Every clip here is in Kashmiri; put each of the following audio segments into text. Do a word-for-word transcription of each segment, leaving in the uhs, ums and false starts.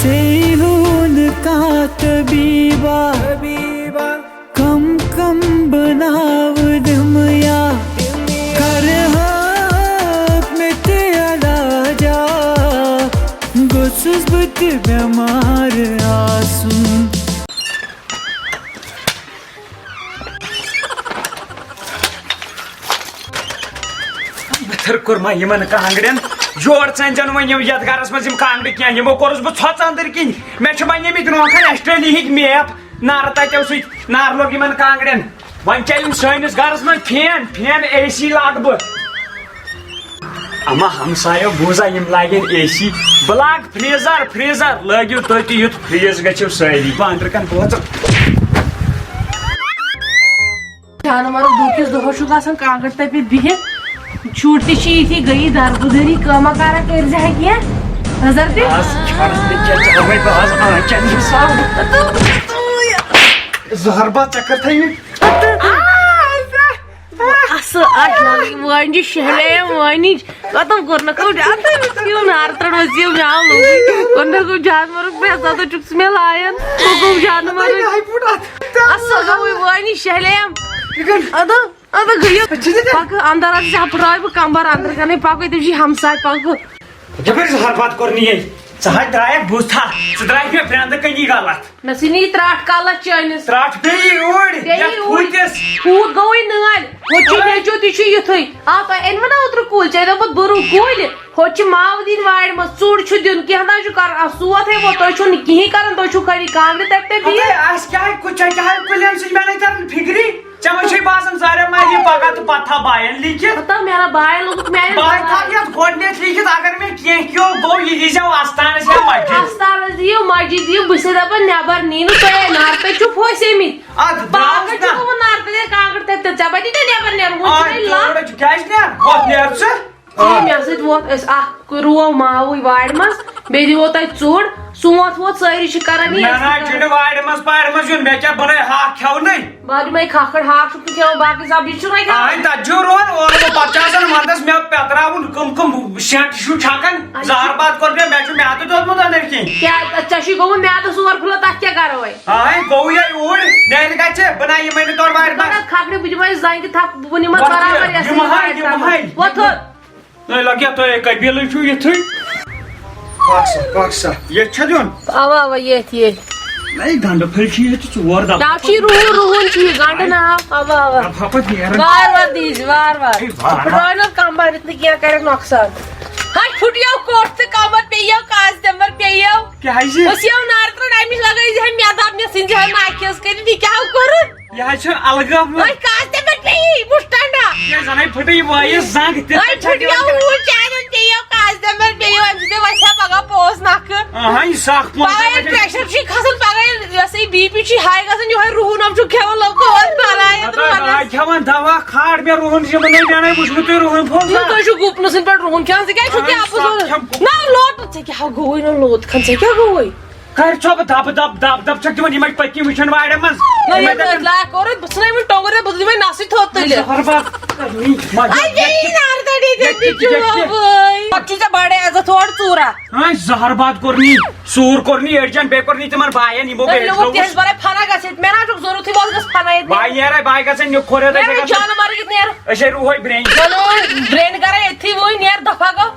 بیٚیہِ ہُہ نہٕ کانٛہہ طبیٖبا، کم کم بناو دمیا، کرہاک مےٚ تہِ علاجا، گوٚژھُس بہٕ تہِ بٮ۪مار آسُن۔ بہٕ تھٔر کوٚر ما یِمن کانٛگرٮ۪ن؟ یور ژٲنۍ زٮ۪ن وۄنۍ یِم یتھ گرس منٛز یِم کانٛگرِ کینٛہہ، یِمو کوٚرُس بہٕ ژھۄژ أنٛدٕرۍ کِنۍ۔ مےٚ چھِ وۄنۍ ییٚمِکۍ نوکھن ایسٹرٛینی ہٕنٛدۍ میپ نارٕ تتٮ۪و سۭتۍ، نارٕ لوٚگ یِمن کانٛگرٮ۪ن۔ وۄنۍ چلہِ سٲنِس گرس منٛز فین، فین اے سی لاگہٕ بہٕ۔ اما ہمسایو بوٗزا، یِم لاگن اے سی، بہٕ لاگہٕ فریزر، فریزر لٲگِو تُہۍ تہِ، یُتھ فریز گٔژھِو سٲری۔ بہٕ أنٛدرٕ کَنہِ بوزٕ۔ جانورو دۄہ کِس دۄہس چھُ گژھان کانٛگٕر تَپہِ بِہِتھ۔ شُرۍ تہِ چھِ یِتھی گٔیی دربٕدٔری، کٲمہ کارا کٔرۍ زِ ہا کینٛہہ۔ نظر دِ۔ آز کھٮ۪مہٕ بہٕ کیٛاہ ژٕ ہاوَے بہٕ آز آنٛچَن حِساب۔ زہر باد چکر تھٲیِو۔ اَسہٕ اَتھ لَگٕے وٲنجہِ شہلے وٲنِج۔ ختم کوٚر نہٕ کٲم۔ اَتھ یِم نار ترٛٲومٕژ یِم مےٚ آو لوٚگُے۔ کوٚر نہٕ کٲم جانورُک پرٛٮ۪تھ ساتہٕ چھُکھ ژٕ مےٚ لایان۔ کوٚر کٲم جانورٕے۔ اَصٕل گوٚوُے وٲنِج شہلے۔ اَدٕ اَدٕ گٔیو۔ پَکہٕ اَندَر، اَدٕ ژےٚ پھٕٹراوَے بہٕ کَمبَر اَندَر کَنَے، پَکہٕ ییٚتہِ چھِ ہمساے، پَکہٕ۔ یپٲرۍ زہر باد کوٚر نہٕ یے۔ ژٕ ہاے درٛایَکھ بُتھ ہا۔ ژٕ درٛایَکھ مےٚ برٛنٛدٕ کَنی غلط۔ مےٚ ژھٕنۍ یہِ ترٛٹھ کَلَس چٲنِس۔ ترٛٹھ پیٚیہِ اوٗرۍ، بیٚیہِ یَتھ اوٗرۍ۔ پھوٗتِس۔ پھوٗت گوٚوُے نٲلۍ۔ ہُتہِ چھُ اوٗرۍ۔ نیٚچوٗ تہِ چھُ یُتھُے۔ آ، تۄہہِ أنوٕ نا اوترٕ کُلۍ؟ ژےٚ دوٚپُتھ بہٕ رُکہٕ کُلۍ۔ ہُتہِ چھِ ماوٕ دِنۍ وارِ منٛز، ژُڑ چھُ دیُن، کینٛہہ نہ چھُ کَرُن۔ اَتھ سوت ہے ووت، تۄہہِ چھُو نہٕ کِہیٖنۍ کَرُن، تُہۍ چھُو خٲلی کانٛگرِ تَتہِ تَتہِ بِہِتھ۔ اَدٕ اَسہِ کیٛاہ، کُ-، ژےٚ کیٛاہ کُلٮ۪ن سۭتۍ مےٚ نَے تَران فِکرِ؟ ژےٚ ما چھے باسان زاریا مَرِ یہِ پگاہ تہٕ پَتہٕ تھاو بایَن لیٖکھِتھ؟ ہتا میرا باے لوگُک میانہِ بایَن تھاو یَتھ گۄڈٕنٮ۪تھ لیٖکھِتھ، اگر مےٚ کینٛہہ کیو گوٚو، یہِ ییٖزیو آستانَس یا مسجد۔ آستانَس دِیِو، مسجد دِیِو، بہٕ چھَسے دَپان نٮ۪بر نی نہٕ تُہۍ، نارٕ تَتہِ چھُو پھٔسیمٕتۍ۔ اَدٕ باغَس درٛاوُس چھُ نا۔ گوٚمُت نارٕ تَتہِ کانٛگٕر تَتہِ تَتہِ، ژےٚ بَنی تۄہہِ نٮ۪بر نیرُن، وۄنۍ چھُ آ، نَے لَتھ۔ تورٕ چھُ، کیٛازِ نیر؟ ہۄتھ نیر ژٕ۔ آ۔ ہے، مےٚ سۭتۍ ووت أسۍ اَکھ رُوو ماوٕے وارِ منٛز، بیٚیہِ دِمو تۄہہِ ژوٚڑ۔ سونٛتھ ووت، سٲری چھِ کران یہِ، نہ، أسۍ نہ، تہِ چھُنہٕ وارِ منٛز پارِ منٛز یُن، مےٚ کیٛاہ بَنٲے ہاکھ کھٮ۪ونٕے؟ بہٕ دِمَے کھکھٕر ہاکھ، چھُکھ نہٕ کھٮ۪وان، باقٕے سبزی چھُ وۄنۍ کھٮ۪وان۔ آے، تَتہِ چھُ رُوان، اورٕ گوٚو پَتہٕ چھُ آسان وَندَس مےٚ پٮ۪تراوُن، کٕم کٕم شٮ۪نٛٹ چھُ چھَکان، اَدٕ زہر باد کوٚر مےٚ، مےٚ چھُ میٛادٕ دوٚدمُت أنٛدٕرۍ کِنۍ۔ کیٛاہ، ژےٚ چھُے گوٚمُت میٛادَس اور پھُلَت، تَتھ کیٛاہ کَرو وۄنۍ؟ آے، گوٚو یے اوٗرۍ، نیرِ گژھِ، بَناے یِمَے نہٕ تورٕ وارِ منٛز۔ کھکھٕر، بہٕ دِمَے زَنٛگہِ تھَپھ، بہٕ نِمَتھ وَتھ برابر کیٛاہ؟ یَس یِم یہِ ہاے، وارِ یِم تَل۔ ہاے۔ وۄتھ تھوٚد۔ نہ لگیا تۄہہِ قبیلہٕ چھُو یِتھُے۔ پکھ سا، پکھ سا۔ ییٚتہِ چھا دیُن؟ اوا، اوا، ییٚتھۍ، ییٚتھۍ۔ نہ، یہِ گنڈٕ پھٔلۍ چھِ ییٚتہِ ژور دَبہٕ۔ تَتھ چھُ یہِ رُہُن، رُہُن چھُ یہِ گنڈٕ ناو۔ اوا، اوا۔ دَبہٕ ہا پتہٕ نیران۔ وار وار دیٖزِ، وار وار۔ ہے، وار وار۔ پھٕٹرٲوِنَس کمبر، یُتھ نہٕ کینٛہہ کَرٮ۪کھ نۄقصان۔ ہاے، پھُٹیو کوٚٹھ تہٕ کمبر پیٚیو، کاز تمبر پیٚیو۔ کیٛازِ؟ بس یو نار ترٛٲو، أمِس لگٲیزِ ہا مےٚ دَب، مےٚ ژھٕنزِ ہا ناکھِ حظ کٔرِتھ، یہِ کیٛاہ کوٚرُن؟ یہِ حظ چھُ الگٲمُت۔ أے کاز تہِ پٮ۪ٹھ پیٚیی مُشٹنڈا۔ یہِ زَنَے پھٕٹے یہِ وایہِ زنٛگ تہِ۔ أے پھٕٹیو وُہ چانٮ۪ن پیٚیو، کاز تہِ پٮ۪ٹھ پیٚیو، اَمہِ سۭتۍ وَسہِ ہا پَگاہ پوس نَکھٕ۔ اَہَن، یہِ سَکھ پونٛسہٕ پَگاہ ییٚلہِ وَسہِ۔ پرٛٮ۪شَر چھُے کھَسان، پَگاہ ییٚلہِ یہِ ہسا یہِ بی پی چھُے ہاے گژھان، یِہوٚے رُہُن ہَم چھُ کھٮ۪وان لوٚکُر، وَتھ بَلاے یَتھ مطلب، رُہَنَس۔ آے کھٮ۪وان دَوا کھاڑ مےٚ رُہُن زِ بہٕ نَے مےٚ نَے وُچھمُتُے رُہُن پھوٚل نہ، زانٛہہ۔ تُہۍ چھِو گُپنہٕ سٕنٛدۍ پٲٹھۍ رُہُن کھٮ۪وان، ژٕ کیٛازِ چھُکھ اَہَن، یہِ اَپُز سَکھ وَنان؟ کھٮ۪م۔ نہ، لوٹ، ژےٚ کیٛاہ گوٚوُے نہ لوت کھَن، ژےٚ کیٛاہ گوٚوُے؟ کر ژھۄپہٕ دب دب دب دب چھکھ دِوان یِمے پٔتۍ کِنۍ وٕچھن وارٮ۪ن منٛز۔ نہ، یِمے ییٚمہِ دَپان، لٲگۍ لورٕ، بہٕ ژھٕنَے وۄنۍ ٹۄنٛگُر، بہٕ دِمَے نَسٕے تھوٚد تُلِتھ۔ زہر باد۔ مَجہِ۔ آے، بیٚیہِ یی نار دٔڑی دٔڑی ییٚتہِ، ییٚتہِ۔ جوابٕے۔ پَتہٕ چھُے ژےٚ بَڑٕ عزت ہورٕ ژوٗرا۔ ہاں، زہر باد کوٚر نی، سور کوٚر نی، أڑجن بیٚیہِ کوٚر نی تِمن باین، یِمو تیٚلہِ بیٚیہِ لوٚگُکھ ترٛووُس۔ تیز بَرے فَنا گژھِ ییٚتہِ، مےٚ نہ چھُکھ ضوٚرتھٕے، بہٕ حظ گژھٕ فَنا ییٚتہِ۔ باے نیرے، باے گژھن یہِ کھوٚر ہیوٚت اَسہِ نیرے اگر جانہٕ مرگ ییٚتہِ نیرٕ۔ أسۍ ہے رُہوے برٛینٛج۔ چلو، برٛینٛڈ کَرے أتھی وۄنۍ، نیر دَفعہ گوٚو۔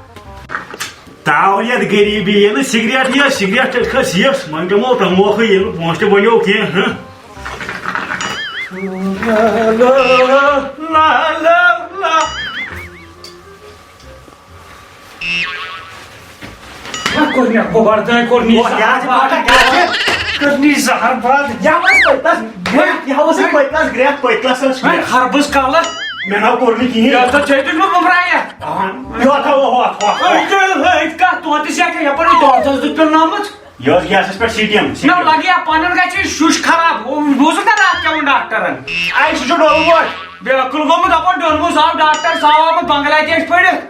تاوریت غریبی ییٚلہِ سگریٹ یہِ سگریٹ کھس یس وۄنۍ دِمو تموکھٕ ییٚلہِ پونٛسہٕ تہِ بنیو کینٛہہ، ہہ؟ کوٚر مےٚ گۄبر تام کوٚر نی او، یہِ حظ چھِ پَکان، کیٛاہ چھِ؟ کٔر نی زہر باد۔ یہِ حظ پٔتۍ تَس گرٛٮ۪کھ، یہِ حظ ٲسٕے پٔتۍ تَس گرٛٮ۪کھ، پٔتۍ تَس ٲس وۄنۍ گرٛٮ۪کھ۔ خربٕز کَلہٕ۔ مےٚ ناو کوٚر نہٕ کِہیٖنۍ۔ یہِ ہسا چھے تُہۍ نہٕ مُمرایہ۔ اہن۔ یہِ ہسا، ہُہ، ہُہ، ہُہ۔ أتھۍ کَتھ، تُہُنٛد تہِ چھِ یَپٲرۍ دۄدَس دیُت پیوٚن آمُت۔ یہِ اوس گیسَس پٮ۪ٹھ C T M, C T M. نہ، لگہِ ہا پَنُن گژھِ یہِ شُش خراب۔ بوٗزُکھ نہ راتھ کیٛاہ ووٚن ڈاکٹرَن؟ اَے، سُہ چھُ ڈوٚلمُت۔ بیکل گوٚمُت، دَپان ڈوٚنمُت، آو ڈاکٹر صاحب آمُت بنگلہ دیش پٔرِتھ۔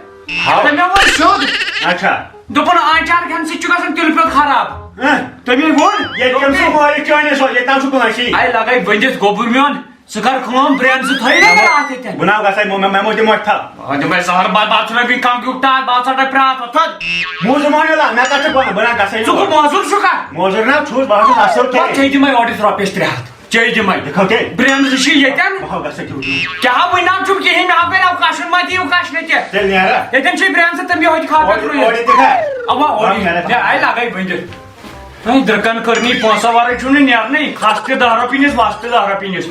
ہاو۔ تٔمۍ مےٚ ووٚن سیوٚد۔ اچھا۔ دوٚپُن، آنچار کھٮ۪نہٕ سۭتۍ چھُ گژھان تِلہٕ پیوٚت خراب۔ ہہ، تٔمی ووٚن؟ ییٚتہِ کٔمۍ سُنٛد مٲلِک چھُ اَنہِ سۄ، ییٚتہِ تام چھُ کٲنٛسی۔ اَے، لگے ؤنِتھ گوٚبُر میون۔ ژٕ کر کٲم، برٛینٛڈ زٕ تھٲیِو نا مےٚ اَتھ ییٚتٮ۪ن۔ بہٕ ناو گژھے، مےٚ، مےٚ، مےٚ مو دِمو اَتھِ تھل۔ آ، دِمے زہر باد، باد ژھٕنو بیٚیہِ کم کیُک ٹاٹھ، باد ژھٕنو ٹاٹھ۔ موٗ زٕ مۄہنیو لا، مےٚ کَتھ چھِ پَنُن، بہٕ ناو گژھے نہٕ۔ ژٕ کُس موزوٗر چھُکھا؟ موزوٗر نا چھُس، بہٕ ہا چھُس اَصٕل پَتہٕ کینٛہہ۔ ژےٚ دِمے اورٕ یہِ رۄپیَس ترٛےٚ ہَتھ، ژےٚ دِمے۔ دِکھو تیٚلہِ۔ برٛینٛڈ زٕ چھِ ییٚتٮ۪ن۔ بہٕ ہا گژھے ڈیوٹی۔ کیٛاہ وۄنۍ ناو چھُم کِہیٖنۍ، مےٚ ہا کَرِ اَوکاش، مَہ دِیِو کَش نہٕ تہِ۔ تیٚلہِ نیرا۔ ییٚتٮ۪ن چھِ برٛینٛڈ زٕ تِم یِہوٚے تہِ کھاو پٮ۪ٹھ اورٕ، روٗدۍ۔ اورٕ تہِ کھا؟ اَوا، اورٕ اورٕ یہِ۔ نیرا۔ مےٚ آیہِ لَگَے بٔنٛدِتھ۔ وۄنۍ درکن کٔر نہٕ یہِ پونٛسو ورٲے چھُم نہٕ نیرنٕے، کھس تہِ دہ رۄپیہِ نِس، وس تہِ دہ رۄپیہِ نِس۔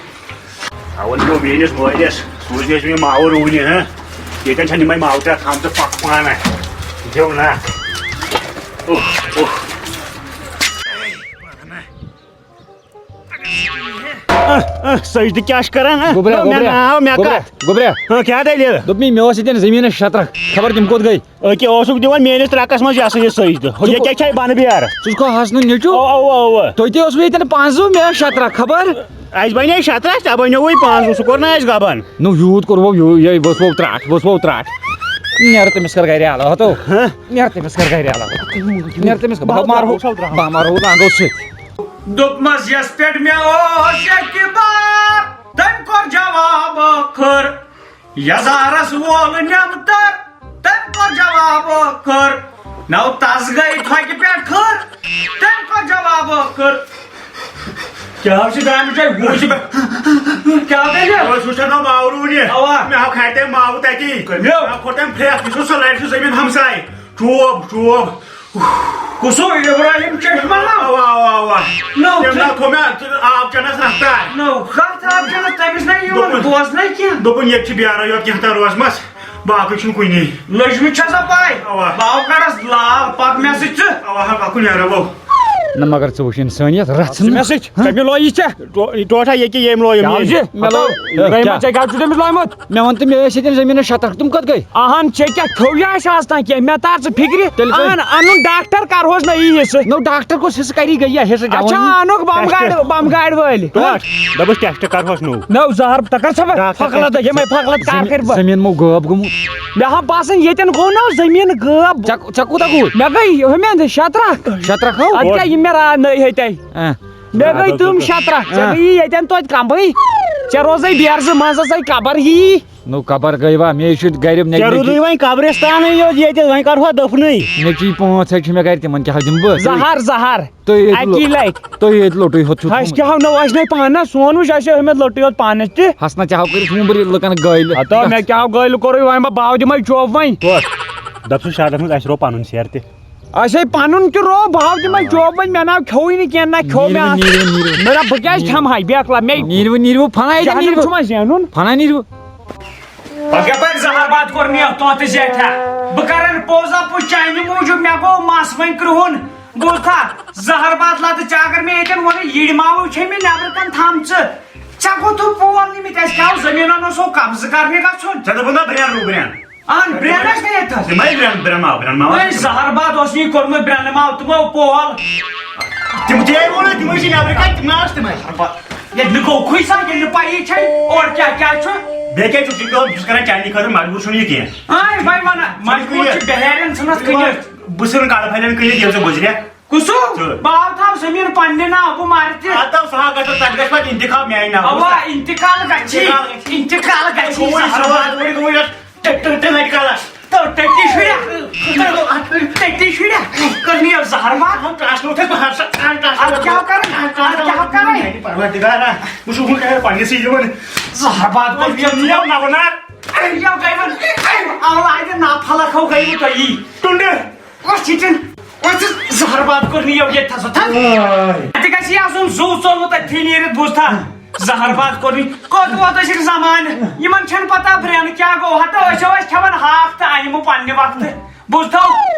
اول گوٚو میٲنِس مٲلِس، سوٗزنَس مےٚ ماوٕ رُونہِ، ہہ؟ ییٚتٮ۪ن چھَنہٕ یِمے ماوٕ ترٛےٚ تھامژٕ پکھ پانہ۔ دیو نہ۔ اوہ، اوہ۔ اہ، اہ، سجدٕ کیٛاہ چھِ کران، ہہ؟ گوٚبریا، نہ، مےٚ گوٚبریا، ناو، مےٚ گوٚبریا، کتھ؟ گوٚبریا۔ ہہ، کیٛاہ دٔلیٖل؟ دوٚپمَے، مےٚ اوس ییٚتٮ۪ن زٔمیٖنَس شطرکھ، خبر تِم کوٚت گٔے؟ أکہِ اوسُکھ دِوان میٲنِس ترٛکس منٛز یہِ ہسا یہِ سٔجدٕ۔ ہُہ، یہِ کیٛاہ چھےٚ بنہٕ بیرٕ؟ ژٕ چھُکھ حسنُن نیٚچوٗ؟ اَوا، اَوا، اَوا۔ تُہۍ تہِ اوسوٕ ییٚتٮ۪ن پانٛژھ زٕ، مےٚ ٲس شےٚ ترٛکھ خبر۔ اَسہِ بنے شےٚ ترٛکھ، ژےٚ بنیووُے پانٛژھ زٕ، سُہ کوٚر نہ اَسہِ گبن۔ نو، یوٗت کوٚروٕ، یو-، یے ؤژھوو ترٛٹھ، ؤژھوو ترٛٹھ۔ نیر تٔمِس کر گرِ علاوٕ، ہتو۔ ہہ؟ نیر تٔمِس کر گرِ علاوٕ۔ نیر تٔمِس کر، بہٕ ہا مارہو، بہٕ ہا مارہو لانٛگو سۭتۍ۔ دوٚپمَس، یَس پٮ۪ٹھ مےٚ اوس اعتبار، تٔمۍ کوٚر جواب ٲخٕر۔ یزارس وول نیمتر، تٔمۍ کوٚر جواب ٲخٕر۔ نو تس گٔے تھۄکہِ پٮ۪ٹھ کھٔر، تٔمۍ کوٚر جواب ٲخٕر۔ کیٛاہ حظ چھِ دامہِ جاے؟ وُچھ مےٚ۔ کیٛاہ دٔلیٖل؟ أسۍ وٕچھان نو ماوٕ روٗنہِ۔ اَوا۔ مےٚ ہاو کھاتہِ تٔمۍ ماوٕ تَتی۔ کٔمۍ؟ مےٚ ہاو کوٚر تٔمۍ پھرٛٮ۪کھ۔ یہِ چھُ سُہ لرِ چھُ زٔمیٖن ہمساے۔ چوب، چوب۔ کُس ہو؟ ابراہیم چشمہ؟ اوا، اوا، اوا۔ نو، تٔمۍ تہٕ نہ تھوٚو مےٚ آب چنس رفتار۔ نو، کتھ آب چنس؟ تٔمِس نہ یِوان دوٚپُن، بوزنَے کینٛہہ۔ دوٚپُن، ییٚتہِ چھِ بیرا یوت کینٛہہ تام روزمَس، باقٕے چھُنہٕ کُنی۔ لٔجمٕژ چھےٚ سا پاے؟ اوا۔ باو کڑس لال، پک مےٚ سۭتۍ ژٕ۔ اوا، ہا، پکُن یارا، وو۔ نہ مگر ژٕ وٕچھ انسٲنیت رژھ ژٕ نہٕ۔ مےٚ سۭتۍ، ہہ؟ کٔمۍ لویی ژےٚ؟ ٹو-، ٹوٹھا ییٚکہِ ییٚمۍ لویُم کیٛاہ یہِ۔ حظ چھِ؟ مےٚ لوو، ہہ، رحمت کیٛاہ؟ ژےٚ کیٛاہ چھُ تٔمِس لویمُت؟ مےٚ وَن تہٕ، مےٚ ٲسۍ ییٚتٮ۪ن زٔمیٖنَس شطرکھ، تِم کوٚت گٔے؟ اہن، ژےٚ کیٛاہ کھیوٚو یہِ آسہِ آز تام کینٛہہ؟ مےٚ تار ژٕ فِکرِ۔ تیٚلہِ کٔہۍ؟ اہن، اَنُن ڈاکٹر کَرہوس نہ یی حِصہٕ۔ نو، ڈاکٹر کُس حِصہٕ کَری گٔے یہِ حِصہٕ اچھا، جوٲنی؟ اَنُکھ بَم ٹٮ۪سٹ۔ گاڑِ، بَم گاڑِ وٲلۍ۔ ٹوٹھ، دَپُس ٹٮ۪سٹ کَرہوس نوٚو۔ نو، زہر تَکر ژھا ڈاکٹر فَکلَت، کَتہِ؟ یِمَے فَکلَت کَر زٔمیٖن، کٔرۍ بہٕ؟ زٔمیٖن مو غٲب گوٚمُت۔ مےٚ ہا باسان ییٚتٮ۪ن گوٚو نہ زٔمیٖن غٲب۔ ژےٚ، ژےٚ کوٗتاہ گوٚو؟ مےٚ گٔے ہُمٮ۪ن شطرکھ۔ شطرکھ ہو؟ اَدٕ کیٛاہ یہِ مےٚ راے نٔے ہیٚتہِ۔ اَہ۔ مےٚ گٔے تِم شطرکھ، ژےٚ ہاں۔ گٔیی ییٚتٮ۪ن توتہِ کمٕے۔ ژےٚ روزے بیرزٕ منٛزس ہے قبر ہی۔ نو قبر گٔے وا؟ مےٚ چھُ گرِ، مےٚ، ژےٚ مےٚ روٗدُے وۄنۍ قبرستانٕے یوت ییٚتہِ، وۄنۍ کڑہو دفنٕے۔ مےٚ چھِ یہِ پانٛژھ ہَتہِ چھِ مےٚ گرِ، تِمن کیٛاہ دِمہٕ بہٕ؟ زہر، زہر۔ تُہۍ ییٚتہِ لو-، اکی لٹہِ۔ تُہۍ ییٚتہِ لوٚٹُے ہوت چھُو اَسہِ تھوٚمُت۔ کیٛاہ ہو نہٕ، اَسہِ نَے پانس سون وٕچھ، اَسہِ چھِ أمِس لوٚٹُے یوت پانس تہِ۔ ہسنا ژےٚ ہو کٔرِتھ وُمبرِ لُکن گٲلۍ۔ ہتو مےٚ کیٛاہ ہو گٲلۍ کوٚرُے، وۄنۍ بہٕ باو دِمے چوب وۄنۍ۔ کوٚت؟ دپ سُہ شاٹس منٛز اَسہِ رو پنُن سیر تہِ۔ اچھا، پنُن تہِ رو، بہٕ ہاو تِمن چوب وۄنۍ، مےٚ ناو کھیوٚوٕے نہٕ کینٛہہ، نہ کھیوٚو مےٚ نیٖرِو، اَتھ۔ نیٖرِو، نیٖرِو۔ مےٚ دوٚپ، بہٕ کیٛازِ کھٮ۪مہٕ ہا، بیکلا مےٚ۔ نیٖرِو، نیٖرِو، فنا ییٚتٮ۪ن زینُن نیٖرِو۔ چھُ وۄنۍ زینُن۔ فنا نیٖرِو۔ پتہٕ کیٛاہ پتہٕ زہر باد کوٚر مےٚ تۄہہِ تہِ زیٹھا۔ بہٕ کرن پوٚز اپُز چانہِ موٗجوٗب، مےٚ گوٚو مس وۄنۍ کرٛہُن۔ بوٗزتھا، زہر باد لتہٕ ژےٚ اگر مےٚ ییٚتٮ۪ن ووٚنُے، یِرِ ماوٕ چھے مےٚ نٮ۪برٕ کَن تھامژٕ۔ ژےٚ گوٚو تھوٚو پول نہٕ مےٚ، تہِ اَسہِ کیٛاہ اوس زٔمیٖنَن اوس سُہ قبضہٕ کرنہِ گژھُن۔ ژےٚ دوٚپُن نا برٛینٛڈ رو برٛینٛڈ۔ اہن، برٛینٛڈ ٲسۍ نہ ییٚتہِ تھَس۔ تِمے برٛینٛڈ، برٛینٛڈ ماو، برٛینٛڈ ماو۔ ہے، زہر باد اوس نہٕ یہِ کوٚرمُت، برٛینٛڈ ماو تِمو پول۔ تِم تہِ ہے ووٚن، تِمے چھِ نٮ۪برٕ کَنہِ، تِم نا ٲسۍ تِمے۔ ییٚلہِ نہٕ گوٚو کھُے سا، ییٚلہِ نہٕ پَیی چھے، اورٕ کیٛاہ کیٛاہ چھُ۔ بیٚیہِ کیٛاہ چھُکھ ژٕ دِوان؟ بہٕ چھُس کران چانہِ خٲطرٕ، مجبوٗر چھُنہٕ یہِ کینٛہہ۔ اے، وۄنۍ وَنہ، مجبوٗر چھُ بہارٮ۪ن ژھٕنَتھ کٕنِتھ۔ بہٕ ژھٕنہٕ کَلہٕ پھَلٮ۪ن کٕنِتھ، ییٚلہِ ژٕ گُزرکھ۔ کُسُ؟ ژٕ۔ بہٕ ہاو تھاو زٔمیٖن پننہِ ناو، بہٕ مَرٕ تہِ۔ اَدٕ سُہ ہا گژھِ، تَتھ گژھِ پَتہٕ اِنتِقام میٛانہِ ناوٕ۔ اَوا، اِنتِقال گژھِ، اِنتِقال گژھِ۔ اِنتِقال گژھِ۔ ژٕ وُنہِ، ژٕ وُنہِ، ژٕ وُنہِ، ٹہِ-، ٹہِ-، ٹہِ-، ٹِلَے کَلَس۔ تہٕ ٹٔٹی شُریا۔ ٹٔٹی شُریا۔ کٔرنی یہِ زہر باد۔ ٹرٛانسفر اوس اَسہِ بہٕ ہر سا-، ٹرٛانسفر۔ اَدٕ کیٛاہ کَرٕ؟ اَدٕ کیٛاہ کَرٕ؟ پروردگارا، بہٕ چھُس وُنہِ کَران پنٛنِسٕے یِوان۔ زہر باد کوٚر یہِ یہِ نہ وَنان۔ یہِ گٔے وۄنۍ۔ اَمہِ علاوٕ تہِ نا پھلک ہو گٔے وۄنۍ تۄہی۔ ٹُنٛڈٕ۔ أسۍ چھِ تِم، أسۍ چھِ زہر باد کوٚر نہٕ یہِ ییٚتہِ تھَس وۄتھان۔ آے۔ اَتہِ گژھِ یہِ آسُن زُو ژوٚلمُت أتھی نیٖرِتھ، بوٗزتھا؟ زہر باد کوٚر نہٕ۔ کوٚت ووت أسۍ زمانہٕ؟ یِمن چھَنہٕ پتہ برٛینٛڈ کیٛاہ گوٚو۔ ہتو أسۍ ٲسۍ کھٮ۪وان ہاکھ تہٕ اَنہِ مہٕ پننہِ وقتہٕ۔ بوٗزتھو؟